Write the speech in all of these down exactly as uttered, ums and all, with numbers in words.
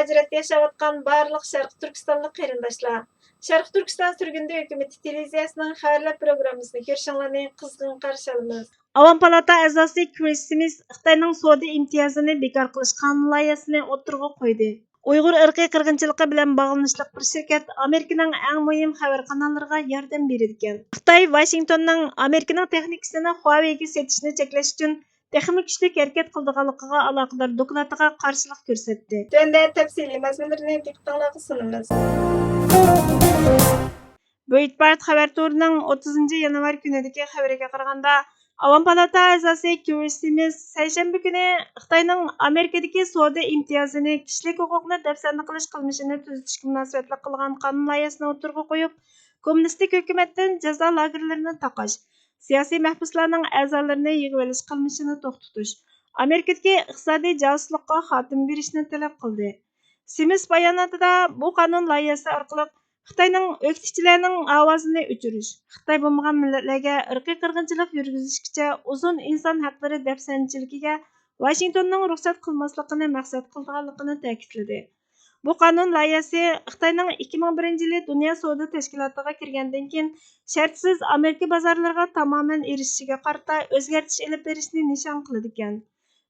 مۇھاجىرەتتە ياشاۋاتقان بارلىق شەرقىي تۈركىستانلىق قېرىنداشلار، شەرقىي تۈركىستان سۈرگۈندە ھۆكۈمىتى تېلېۋىزىيەسىنىڭ خەۋەرلەر پروگراممىسىنى كۆرۈشۈڭلارنى قىزغىن قارشى ئالىمىز. ئاۋام پالاتا ئەزاسى كرىس سىمىس خىتاينىڭ سودا ئىمتىيازىنى بىكار قىلىش قانۇن لايىھەسىنى ئوتتۇرىغا قويدى. ئۇيغۇر ئىرقىي قىرغىنچىلىقى بىلەن باغلىنىشلىق بىر شىركەت ئامېرىكىنىڭ ئەڭ مۇھىم خەۋەر قاناللىرىغا ياردەم بېرىدىكەن. خىتاي ۋاشىنگتوننىڭ ئامېرىكىنىڭ تېخنىكىسىنى خۇاۋېيگە سېتىشنى چەكلەش ئۈچۈن تېخىمۇ كۈچلۈك ھەرىكەت قىلىدىغانلىقىغا ئالاقىدار دوكلاتىغا قارشىلىق كۆرسەتتى. تۆۋەندە تەپسىلىي مەزمۇنلىرىنى دىققىتىڭلارغا سۇنىمىز. بويتبارت خەۋەر تورىنىڭ ئوتتۇزىنچى يانۋار كۈنىدىكى خەۋىرىگە قارىغاندا، ئاۋام پالاتا ئەزاسى كرىس سىمىس سەيشەنبە كۈنى خىتاينىڭ ئامېرىكىدىكى سودا ئىمتىيازىنى كىشىلىك ھوقۇقنى دەپسەندە قىلىش قىلمىشىنى تۈزىتىشكە مۇناسىۋەتلىك قىلغان قانۇن لايىھەسىنى ئوتتۇرىغا قويۇپ، كوممۇنىستىك ھۆكۈمەتتىن جازا لاگېرلىرىنى تاقاش، سىياسىي مەھبۇسلارنىڭ ئەزالىرىنى يىغىۋېلىش قىلمىشىنى توختىتىش، ئامېرىكىدىكى ئىقتىسادىي جاسۇسلۇققا خاتىمە بېرىشنى تەلەپ قىلدى. سىمىس باياناتىدا بۇ قانۇن لايىھەسى ئارقىلىق خىتاينىڭ ئۆكتىچىلەرنىڭ ئاۋازىنى ئۆچۈرۈش، خىتاي بولمىغان مىللەتلەرگە ئىرقىي قىرغىنچىلىق يۈرگۈزۈشكىچە ئۇزۇن ئىنسان ھەقلىرى دەپسەندىچىلىكىگە ۋاشىنگتوننىڭ رۇخسەت قىلماسلىقىنى مەقسەت قىلىدىغانلىقىنى تەكىتلىدى. بۇ قانۇن لايىھەسى خىتاينىڭ ئىككى مىڭ بىرىنچى يىلى دۇنيا سودا تەشكىلاتىغا كىرگەندىن كېيىن شەرتسىز ئامېرىكا بازارلىرىغا تامامەن ئېرىشىشىگە قارىتا ئۆزگەرتىش ئېلىپ بېرىشنى نىشان قىلىدىكەن.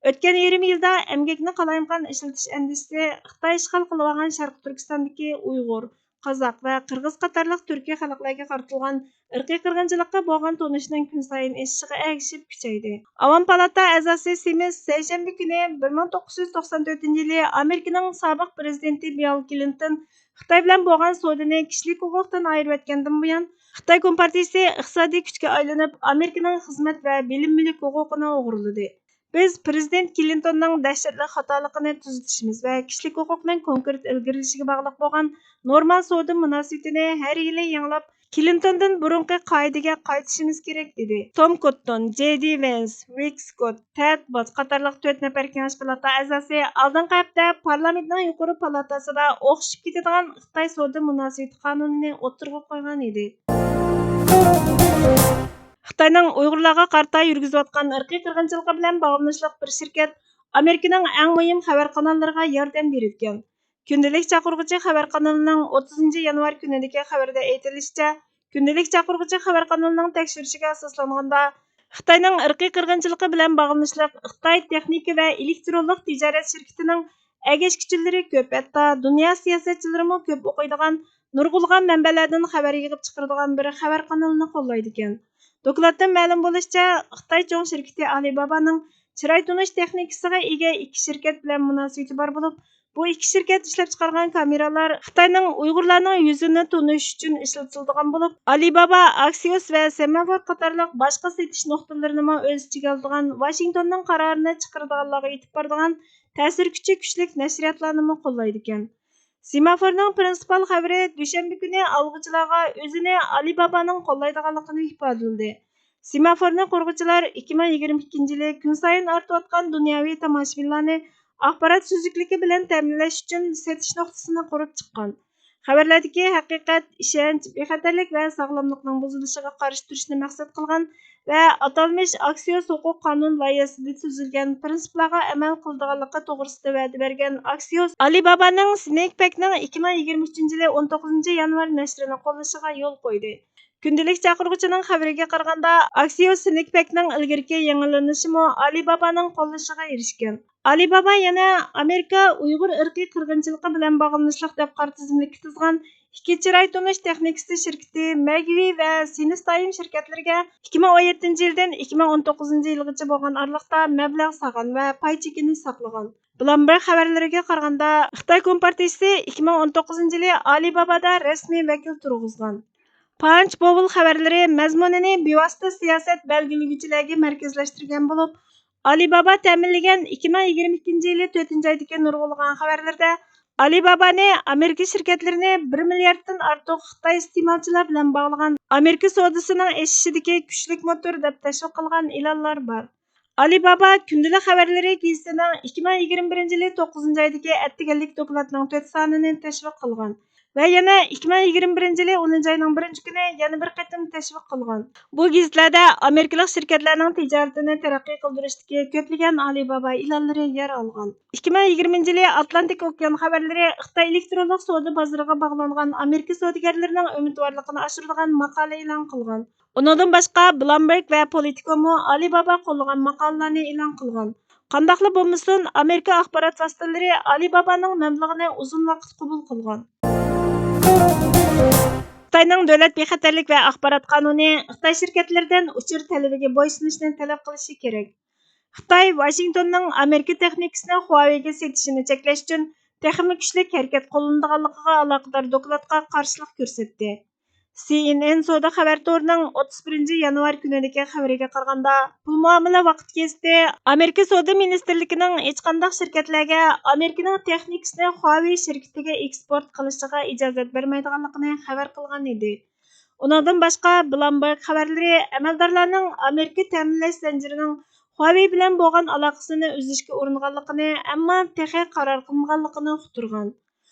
ئۆتكەن يېرىم يىلدا ئەمگەكنى قالايمىقان ئىشلىتىش ئەندىزىسى خىتاي ئىشغال قىلىۋالغان شەرقىي تۈركىستاندىكى ئۇيغۇر، قازاق ۋە قىرغىز قاتارلىق تۈركىي خەلقلەرگە قارىتىلغان ئىرقىي قىرغىنچىلىققا بولغان تونۇشنىڭ كۈنسايىن ئېشىشىغا ئەگىشىپ كۈچەيدى. ئاۋام پالاتا ئەزاسى سىمىس سەيشەنبە كۈنى بىر مىڭ توققۇز يۈز توقسان تۆتىنچى يىلى ئامېرىكىنىڭ سابىق پىرېزىدېنتى بىل كلىنتون خىتاي بىلەن بولغان سودىنى كىشىلىك ھوقۇقتىن ئايرىۋەتكەندىن بۇيان، خىتاي كومپارتىيىسى ئىقتىسادىي كۈچكە ئايلىنىپ، ئامېرىكىنىڭ خىزمەت ۋە بىلىم مۈلۈك ھوقۇقىنى ئوغرىلىدى. بىز پىرېزىدېنت كلىنتوننىڭ دەھشەتلىك خاتالىقىنى تۈزىتىشىمىز ۋە كىشىلىك ھوقۇقنىڭ كونكرېت ئىلگىرىلىشىگە باغلىق بولغان نورمال سودا مۇناسىۋىتىنى ھەر يىلى يېڭىلاپ، كلىنتوندىن بۇرۇنقى قائىدىگە قايتىشىمىز كېرەك، دېدى. توم كوتتون، جېي دى ۋېنس، رىك سكوت، تېد بوتس قاتارلىق تۆت نەپەر كېڭەش پالاتا ئەزاسى ئالدىنقى ھەپتە پارلامېنتنىڭ يۇقىرى پالاتاسىدا ئوخشىشىپ كېتىدىغان خىتاي سودا مۇناسىۋىتى قانۇنىنى ئوتتۇرىغا قويغان ئىدى. خىتاينىڭ ئۇيغۇرلارغا قارىتا يۈرگۈزۈۋاتقان ئىرقىي قىرغىنچىلىقى بىلەن باغلىنىشلىق بىر شىركەت ئامېرىكىنىڭ ئەڭ مۇھىم خەۋەر قاناللىرىغا ياردەم بېرىدىكەن. كۈندىلىك چاقىرغۇچى خەۋەر قانىلىنىڭ ئوتتۇزىنچى يانۋار كۈنىدىكى خەۋىرىدە ئېيتىلىشىچە، كۈندىلىك چاقىرغۇچى خەۋەر قانىلىنىڭ تەكشۈرۈشىگە ئاساسلانغاندا، خىتاينىڭ ئىرقىي قىرغىنچىلىقى بىلەن باغلىنىشلىق خىتاي تېخنىكا ۋە ئېلېكترونلۇق تىجارەت شىركىتىنىڭ ئەگەشكۈچىلىرى كۆپ، ھەتتا دۇنيا سىياسەتچىلىرىمۇ كۆپ ئوقۇيدىغان نۇرغۇنلىغان مەنبەلەردىن خەۋەر يىغىپ چىقىرىدىغان بىر خەۋەر قانىلىنى قوللايدىكەن. دوكلاتتىن مەلۇم بولۇشىچە، خىتاي چوڭ شىركىتى ئالىبابانىڭ چىراي تونۇش تېخنىكىسىغا ئىگە ئىككى شىركەت بىلەن مۇناسىۋىتى بار بولۇپ، بۇ ئىككى شىركەت ئىشلەپچىقارغان كامېرالار خىتاينىڭ ئۇيغۇرلارنىڭ يۈزىنى تونۇش ئۈچۈن ئىشلىتىلىدىغان بولۇپ، ئالىبابا، ئاكسىيوس ۋە سېمافور قاتارلىق باشقا سېتىش نۇقتىلىرىنىمۇ ئۆز ئىچىگە ئالىدىغان ۋاشىنگتوننىڭ قارارىنى چىقىرىدىغانلارغا يېتىپ بارىدىغان تەسىر كۈچى كۈچلۈك نەشرىياتلارنىمۇ قوللايدىكەن. سېمافورنىڭ پىرىنسىپال خەۋىرى دۈشەنبە كۈنى ئالغۇچىلارغا ئۆزىنى ئالىبابانىڭ قوللايدىغانلىقىنى ئىپادىلىدى. سېمافورنى قۇرغۇچىلار ئىككى مىڭ يىگىرمە ئىككىنچى يىلى كۈنسايىن ئارتىۋاتقان دۇنياۋى تاماشىبىنلارنى ئاخبارات سۈزۈكلۈكى بىلەن تەمىنلەش ئۈچۈن سېتىش نۇقتىسىنى قۇرۇپ چىققان. خەۋەرلەردىكى ھەقىقەت، ئىشەنچ، بىخەتەرلىك ۋە ساغلاملىقنىڭ بۇزۇلۇشىغا قارشى تۇرۇشنى مەقسەت قىلغان ۋە ئاتالمىش ئاكسىيوس ھوقۇق قانۇن لايىھەسىدە تۈزۈلگەن پىرىنسىپلارغا ئەمەل قىلىدىغانلىقى توغرىسىدا ۋەدە بەرگەن ئاكسىيوس ئالىبابانىڭ سنېيك پەكنىڭ ئىككى مىڭ يىگىرمە ئۈچىنچى يىلى ئون توققۇزىنچى يانۋار نەشرىنى قوللىشىغا يول قويدى. كۈندىلىك چاقىرغۇچىنىڭ خەۋىرىگە قارىغاندا، ئاكسىيوس سنېيك پەكنىڭ ئىلگىرىكى يېڭىلىنىشىمۇ ئالىبابانىڭ قوللىشىغا ئېرىشكەن. ئالىبابا يەنە ئامېرىكا ئۇيغۇر ئىرقىي قىرغىنچىلىقى بىلەن باغلىنىشلىق دەپ قارا تىزىملىككە تىزغان ئىككى چىراي تونۇش تېخنىكىسى شىركىتى مەگۋى ۋە سىنستايم شىركەتلىرىگە ئىككى مىڭ ئون يەتتىنچى يىلدىن ئىككى مىڭ ئون توققۇزىنچى يىلغىچە بولغان ئارىلىقتا مەبلەغ سالغان ۋە پاي چېكىنى ساقلىغان. بلومبېرگ خەۋەرلىرىگە قارىغاندا، خىتاي كومپارتىيىسى ئىككى مىڭ ئون توققۇزىنچى يىلى ئالىبابادا رەسمىي ۋەكىل تۇرغۇزغان. پانچ بوۋل خەۋەرلىرى مەزمۇنىنى بىۋاسىتە سىياسەت بەلگىلىگۈچىلەرگە مەركەزلەشتۈرگەن بولۇپ، ئالىبابا تەمىنلىگەن ئىككى مىڭ يىگىرمە ئىككىنچى يىلى تۆتىنچى ئايدىكى نۇرغۇنلىغان خەۋەرلىرىدە ئالىبابانى ئامېرىكا شىركەتلىرىنى بىر مىلياردتىن ئارتۇق خىتاي ئىستېمالچىلار بىلەن باغلىغان ئامېرىكا سودىسىنىڭ ئېشىشىدىكى كۈچلۈك موتور دەپ تەشۋىق قىلغان ئېلانلار بار. ئالىبابا كۈندىلىك خەۋەرلىرى گېزىتىنىڭ ئىككى مىڭ يىگىرمە بىرىنچى يىلى توققۇزىنچى ئايدىكى ئەتىگەنلىك دوكلاتىنىڭ تۆت سانىنى تەشۋىق قىلغان ۋە يەنە ئىككى مىڭ يىگىرمە بىرىنچى يىلى ئونىنچى ئاينىڭ بىرىنچى كۈنى يەنە بىر قېتىم تەشۋىق قىلغان. بۇ گېزىتلەردە ئامېرىكىلىق شىركەتلەرنىڭ تىجارىتىنى تەرەققىي قىلدۇرۇشتىكى كۆپلىگەن ئالىبابا ئېلانلىرى يەر ئالغان. ئىككى مىڭ يىگىرمىنچى يىلى ئاتلانتىك ئوكيان خەۋەرلىرى خىتاي ئېلېكترونلۇق سودا بازىرىغا باغلانغان ئامېرىكا سودىگەرلىرىنىڭ ئۈمىدۋارلىقىنى ئاشۇرىدىغان ماقالە ئېلان قىلغان. ئۇنىڭدىن باشقا، بلومبېرگ ۋە پولىتىكومۇ ئالىبابا قوللىغان ماقالىلەرنى ئېلان قىلغان. قانداقلا بولمىسۇن، ئامېرىكا ئاخبارات ۋاسىتىلىرى ئالىبابانىڭ مەبلىغىنى ئۇزۇن ۋاقىت قوبۇل قىلغان. خىتاينىڭ دۆلەت بىخەتەرلىك ۋە ئاخبارات قانۇنى خىتاي شىركەتلىرىدىن ئۇچۇر تەلىپىگە بويسۇنۇشنى تەلەپ قىلىشى كېرەك. خىتاي ۋاشىنگتوننىڭ ئامېرىكا تېخنىكىسىنى خۇاۋېيگە سېتىشىنى چەكلەش ئۈچۈن تېخىمۇ كۈچلۈك ھەرىكەت قوللىنىدىغانلىقىغا ئالاقىدار دوكلاتقا قارشىلىق كۆرسەتتى. سى ئېن ئېن سودا خەۋەر تورىنىڭ ئوتتۇز بىرىنچى يانۋار كۈنىدىكى خەۋىرىگە قارىغاندا، پۇل مۇئامىلە ۋاقىت گېزىتى ئامېرىكا سودا مىنىستىرلىكىنىڭ ھېچقانداق شىركەتلەرگە ئامېرىكىنىڭ تېخنىكىسىنى خۇاۋېي شىركىتىگە ئېكسپورت قىلىشىغا ئىجازەت بەرمەيدىغانلىقىنى خەۋەر قىلغان ئىدى. ئۇنىڭدىن باشقا، بلومبېرگ خەۋەرلىرى ئەمەلدارلارنىڭ ئامېرىكا تەمىنلەش زەنجىرىنىڭ خۇاۋېي بىلەن بولغان ئالاقىسىنى ئۈزۈشكە ئۇرۇنغانلىقىنى، ئەمما تېخى قارار قىلمىغانلىقىنى ئۇقتۇرغان.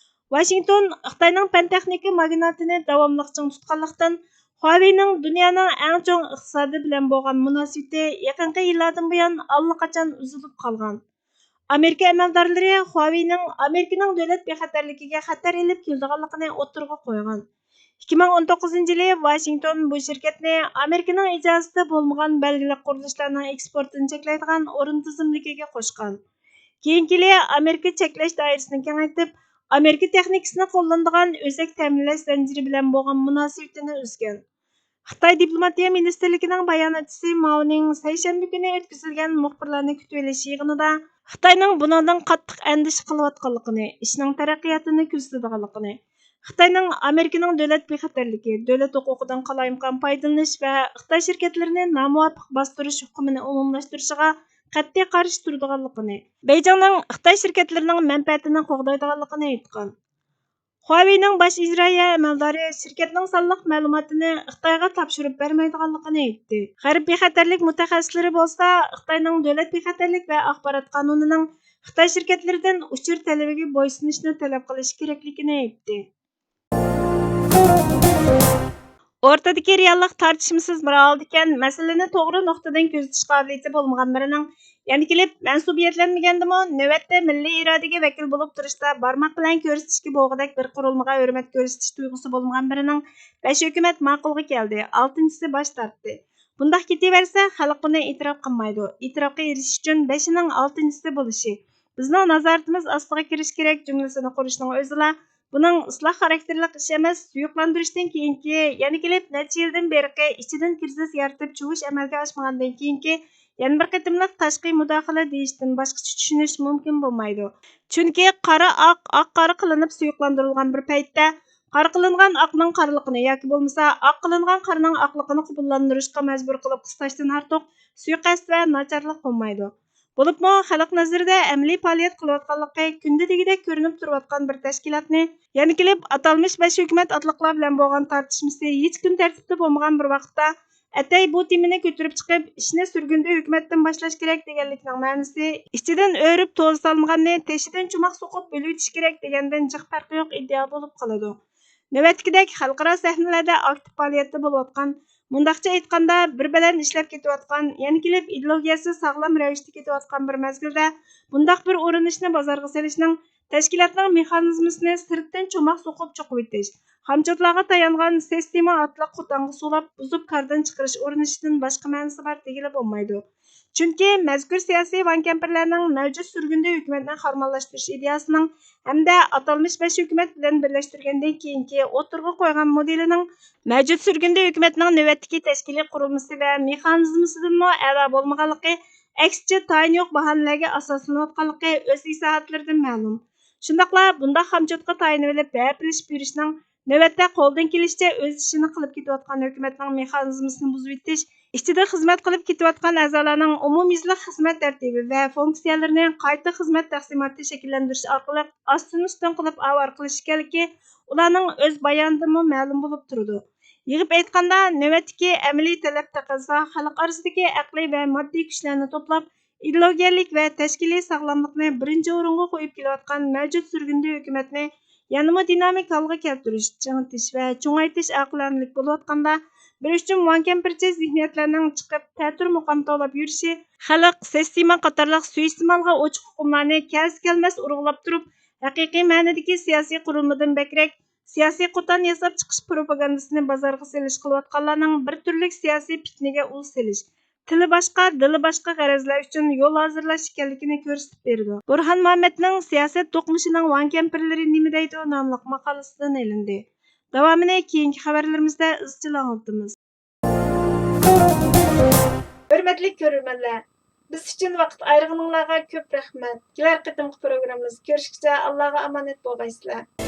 ۋاشىنگتون خىتاينىڭ پەن تېخنىكا ماگناتىنى داۋاملىق چىڭ تۇتقانلىقتىن، خۇاۋېينىڭ دۇنيانىڭ ئەڭ چوڭ ئىقتىسادى بىلەن بولغان مۇناسىۋىتى يېقىنقى يىللاردىن بۇيان ئاللىقاچان ئۈزۈلۈپ قالغان. ئامېرىكا ئەمەلدارلىرى خۇاۋېينىڭ ئامېرىكىنىڭ دۆلەت بىخەتەرلىكىگە خەتەر ئېلىپ كېلىدىغانلىقىنى ئوتتۇرىغا قويغان. ئىككى مىڭ ئون توققۇزىنچى يىلى ۋاشىنگتون بۇ شىركەتنى ئامېرىكىنىڭ ئىجازىتى بولمىغان بەلگىلىك قۇرۇلۇشلارنىڭ ئېكسپورتىنى چەكلەيدىغان ئورۇن تىزىملىكىگە قوشقان. كېيىنكى يىلى ئامېرىكا چەكلەش دائىرىسىنى كېڭەيتىپ، ئامېرىكا تېخنىكىسىنى قوللىنىدىغان ئۆزەك تەمىنلەش زەنجىرى بىلەن بولغان مۇناسىۋىتىنى ئۈزگەن. خىتاي دىپلوماتىيە مىنىستىرلىكىنىڭ باياناتچىسى ماۋنىڭ سەيشەنبە كۈنى ئۆتكۈزۈلگەن مۇخبىرلارنى كۈتۈۋېلىش يىغىنىدا خىتاينىڭ بۇنىڭدىن قاتتىق ئەندىشە قىلىۋاتقانلىقىنى، ئىشنىڭ تەرەققىياتىنى كۆزىتىدىغانلىقىنى، خىتاينىڭ ئامېرىكىنىڭ دۆلەت بىخەتەرلىكى، دۆلەت ھوقۇقىدىن قالايمىقان پايدىلىنىش ۋە خىتاي شىركەتلىرىنى نامۇۋاپىق باستۇرۇش ھۇكمىنى ئومۇملاشتۇرۇشىغا قەتئىي قارشى تۇرىدىغانلىقىنى، بېيجىڭنىڭ خىتاي شىركەتلىرىنىڭ مەنپەئەتىنى قوغدايدىغانلىقىنى ئېيتقان. خۇاۋېينىڭ باش ئىجرائىيە ئەمەلدارى شىركەتنىڭ سانلىق مەلۇماتىنى خىتايغا تاپشۇرۇپ بەرمەيدىغانلىقىنى ئېيتتى. غەرب بىخەتەرلىك مۇتەخەسسىسلىرى بولسا خىتاينىڭ دۆلەت بىخەتەرلىك ۋە ئاخبارات قانۇنىنىڭ خىتاي شىركەتلىرىدىن ئۇچۇر تەلىپىگە بويسۇنۇشنى تەلەپ قىلىشى كېرەكلىكىنى ئېيتتى. ئورتىدىكى رېئاللىق تارتىشمىسىز بىر ھالدىكەن، مەسىلىنى توغرا نۇقتىدىن كۆزىتىش قابىلىيىتى بولمىغان بىرىنىڭ، يەنە كېلىپ، مەن سۇبيېتلەنمىگەندىمۇ، نۆۋەتتە مىللىي ئىرادىگە ۋەكىل بولۇپ تۇرۇشتا بارماق بىلەن كۆرسىتىشكە بولغۇدەك بىر قۇرۇلمىغا ھۆرمەت كۆرسىتىش تۇيغۇسى بولمىغان بىرىنىڭ بەش ھۆكۈمەت ماقۇلغا كەلدى، ئالتىنچىسى باش تارتتى. بۇنداق كېتىۋەرسە، خەلق بۇنى ئېتىراپ قىلمايدۇ. ئېتىراپقا ئېرىشىش ئۈچۈن بەشىنىڭ ئالتىنچىسى بولۇشى، بىزنىڭ نازارىتىمىز ئاستىغا كىرىشى كېرەك جۈملىسىنى قۇرۇشنىڭ ئۆزىلا بۇنىڭ ئىسلاھ خاراكتېرلىق ئىش ئەمەس، سۇيۇقلاندۇرۇشتىن كېيىنكى، يەنە كېلىپ نەچچە يىلدىن بېرىقى ئىچىدىن كىرىزىس يارىتىپ چۇۋۇش ئەمەلگە ئاشمىغاندىن كېيىنكى يەنە بىر قېتىملىق تاشقى مۇداخىلە دېيىشتىن باشقىچە چۈشىنىش مۇمكىن بولمايدۇ. چۈنكى قارا ئاق، ئاق قارا قىلىنىپ سۇيۇقلاندۇرۇلغان بىر پەيتتە، قارا قىلىنغان ئاقنىڭ قارىلىقىنى ياكى بولمىسا ئاق قىلىنغان قارىنىڭ ئاقلىقىنى قوبۇللاندۇرۇشقا مەجبۇر قىلىپ قىستاشتىن ئارتۇق سۇيىقەست ۋە ناچارلىق بولمايدۇ. بولۇپمۇ خەلق نەزىرىدە ئەمەلىي پائالىيەت قىلىۋاتقانلىقى كۈندە دېگۈدەك كۆرۈنۈپ تۇرۇۋاتقان بىر تەشكىلاتنى، يەنە كېلىپ ئاتالمىش بەش ھۆكۈمەت ئاتلىقلار بىلەن بولغان تارتىشمىسى ھېچ كۈن تەرتىپتە بولمىغان بىر ۋاقىتتا، ئەتەي بۇ تېمىنى كۆتۈرۈپ چىقىپ، ئىشنى سۈرگۈندە ھۆكۈمەتتىن باشلاش كېرەك دېگەنلىكنىڭ مەنىسى، ئىچىدىن ئۆرۈپ توزا سالمىغاننى تېشىدىن چوماق سوقۇپ ئۆلۈۋېتىش كېرەك دېگەندىن جىق پەرقى يوق ئىدىيە بولۇپ قالىدۇ. نۆۋەتتىكىدەك خەلقئارا سەھنىلەردە ئاكتىپ پائالىيەتتە بولۇۋاتقان، مۇنداقچە ئېيتقاندا، بىر بەدەن ئىشلەپ كېتىۋاتقان، يەنە كېلىپ ئىدېئولوگىيەسى ساغلام رەۋىشتە كېتىۋاتقان بىر مەزگىلدە بۇنداق بىر ئۇرۇنۇشنى بازارغا سېلىشنىڭ تەشكىلاتنىڭ مېخانىزمىسىنى سىرتتىن چوماق سوقۇپ چوقۇۋېتىش، خامچوتلارغا تايانغان سىستېما ئارقىلىق قوتانغا سولاپ، بۇزۇپ كاردىن چىقىرىش ئۇرۇنۇشىدىن باشقا مەنىسى بار دېگىلى بولمايدۇ. چۈنكى مەزكۇر سىياسىي ۋان كەمپىرلەرنىڭ مەۋجۇت سۈرگۈندە ھۆكۈمەتنى خارمانلاشتۇرۇش ئىدىيەسىنىڭ ھەمدە ئاتالمىش بەش ھۆكۈمەت بىلەن بىرلەشتۈرگەندىن كېيىنكى ئوتتۇرىغا قويغان مودېلىنىڭ مەۋجۇت سۈرگۈندە ھۆكۈمەتنىڭ نۆۋەتتىكى تەشكىلىي قۇرۇلمىسى ۋە مېخانىزمىسىدىنمۇ ئەلا بولمىغانلىقى، ئەكسىچە تايىنى يوق باھانىلەرگە ئاساسلىنىۋاتقانلىقى ئۆز ئىزاھاتلىرىدىن مەلۇم. شۇنداقلا بۇنداق خامچوتقا تايىنىۋېلىپ ھەپىلىشىپ يۈرۈشنىڭ نۆۋەتتە قولدىن كېلىشىچە ئۆز ئىشىنى قىلىپ كېتىۋاتقان ھۆكۈمەتنىڭ مېخانىزمىسىنى بۇزۇۋېتىش، ئىچىدە خىزمەت قىلىپ كېتىۋاتقان ئەزالارنىڭ ئومۇميۈزلۈك خىزمەت تەرتىپى ۋە فۇنكسىيەلىرىنى قايتا خىزمەت تەقسىماتى شەكىللەندۈرۈش ئارقىلىق ئاستىن-ئۈستۈن قىلىپ ئاۋارە قىلىش ئىكەنلىكى ئۇلارنىڭ ئۆز بايانىدىنمۇ مەلۇم بولۇپ تۇرىدۇ. يىغىپ ئېيتقاندا، نۆۋەتتىكى ئەمەلىي تەلەپ تەقەززا خەلق ئارىسىدىكى ئەقلىي ۋە ماددىي كۈچلەرنى توپلاپ، ئىدېئولوگىيەلىك ۋە تەشكىلىي ساغلاملىقنى بىرىنچى ئورۇنغا قويۇپ كېلىۋاتقان مەۋجۇت سۈرگۈندە ھۆكۈمەتنى يەنىمۇ دىنامىك ھالغا كەلتۈرۈش، چىڭىتىش ۋە چوڭايتىش ئاقىلانىلىك بولۇۋاتقاندا، بىر ئۇچۇم ۋاڭ كەمپىرچى زېھنىيەتلەرنىڭ چىقىپ، تەتۈر مۇقام تاۋلاپ يۈرۈشى، خەلق، سىستېما قاتارلىق سۇيىئىستېمالغا ئوچۇق ئۇقۇملارنى كەلسە كەلمەس ئۇرغۇلاپ تۇرۇپ، ھەقىقىي مەنىدىكى سىياسىي قۇرۇلمىدىن بەكرەك، سىياسىي قوتان ياساپ چىقىش پروپاگاندىسىنى بازارغا سېلىش قىلىۋاتقانلارنىڭ بىر تۈرلۈك سىياسىي پىتنىگە ئۇل سېلىش، تىلى باشقا، دىلى باشقا غەرەزلەر ئۈچۈن يول ھازىرلاش ئىكەنلىكىنى كۆرسىتىپ بېرىدۇ. بۇرھان مۇھەممەدنىڭ سىياسەت توقۇنۇشىنىڭ ۋاڭ كەمپىرلىرى نېمە دەيدۇ ناملىق ماقالىسىدىن ئېلىندى. داۋامىنى كېيىنكى خەۋەرلىرىمىزدە ئىزچىل ئاڭلىتىمىز. ھۆرمەتلىك كۆرۈرمەنلەر، بىز ئۈچۈن ۋاقىت ئايرىغىنىڭلارغا كۆپ رەھمەت. كېلەر قېتىمقى پروگراممىمىزدا كۆرۈشكىچە ئاللاغا ئامانەت بولغايسىلەر.